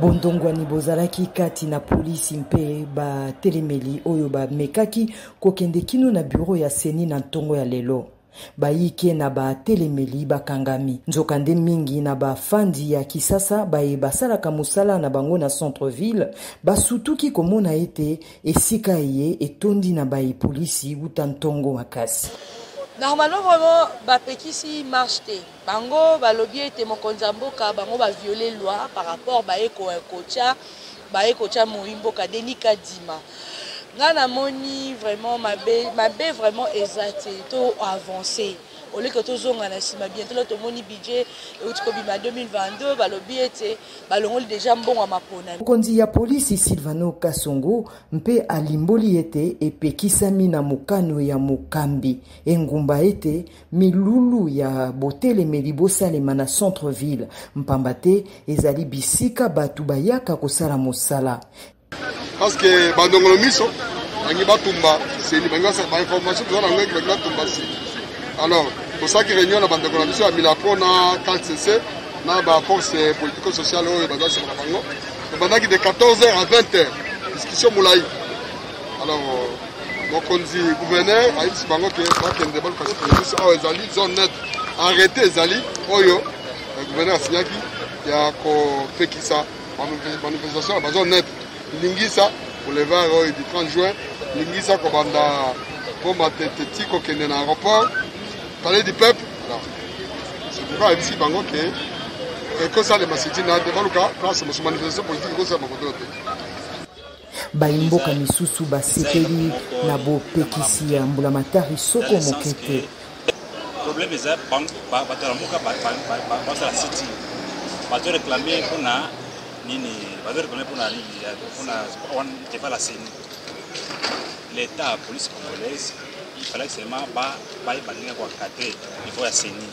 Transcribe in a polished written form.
Bondongwani bozalaki kati na polisi mpe batelemeli oyo bamekaki kokende kino na bureau ya CENI na ntongo ya lelo. Bayike na batelemeli bakangami. Nzokande mingi na bafandi ya Kisasa baye basalaka mosala na bango na centre-ville basutuki komona ete esika eye etondi na bayi polisi wuta ntongo makasi. Normalement vraiment bapekisi marche te. Bango balobi ete mokonzi ya mboka bango ba violer loi par rapport baye kotia baye kotia moyi mboka Denis Kadima. Nga namoni vraiment mabe mabe vraiment eza te to avancer au lieu que tozonga na nsima. Bientôt là tomoni budget euti kobima 2022, balobi ete balongoli deja mbongo ya mapona. Mokonzi ya polisi Sylvano Kasongo mpe alimboli ete epekisami na mokano ya mokambi engumba ete milulu ya botelemeli bosalema na centre-ville, mpamba te ezali bisika bato bayaka kosala mosala. Parce que bandongolo miso bangi batumba CENI, bangi basala bainformation toza na yango, bangi batumba CENI. Alors tosalaki réunion na bandeko na biso ya Milapro na CALCC na baforce politico-sociale oyo baza nsima na bango. Tobandaki de 14 heures à 20 heures, discussion molai. Alors mokonzi gouverneur ayebisi bango ke bakende baluka biso awa ezali zone neutre. Arrêté ezali oyo gouverneur asinyaki ya kopekisa manifestation ya bazone neutre, lingisa boulevard oyo du 30 juin, lingisa kobanda Boma Tete ti kokende na aéroport, palais du peuple. Alors c'est pourquoi ayebisi bango ke ekosalema siti na te, baluka place mosusu, manifestation politique ekosalema kotoyo te. Bayi mboka misusu basepeli na bopekisi ya mbulamatari soko moke te. Problème eza bato ya mboka basala sit-in, bazoréclamer mpona nini? Bazoréclamer mpona nini? Mpona devant la CENI, l'état, police congolaise, il fallait seulement bayeba ndenge koencadrer niveau ya CENI.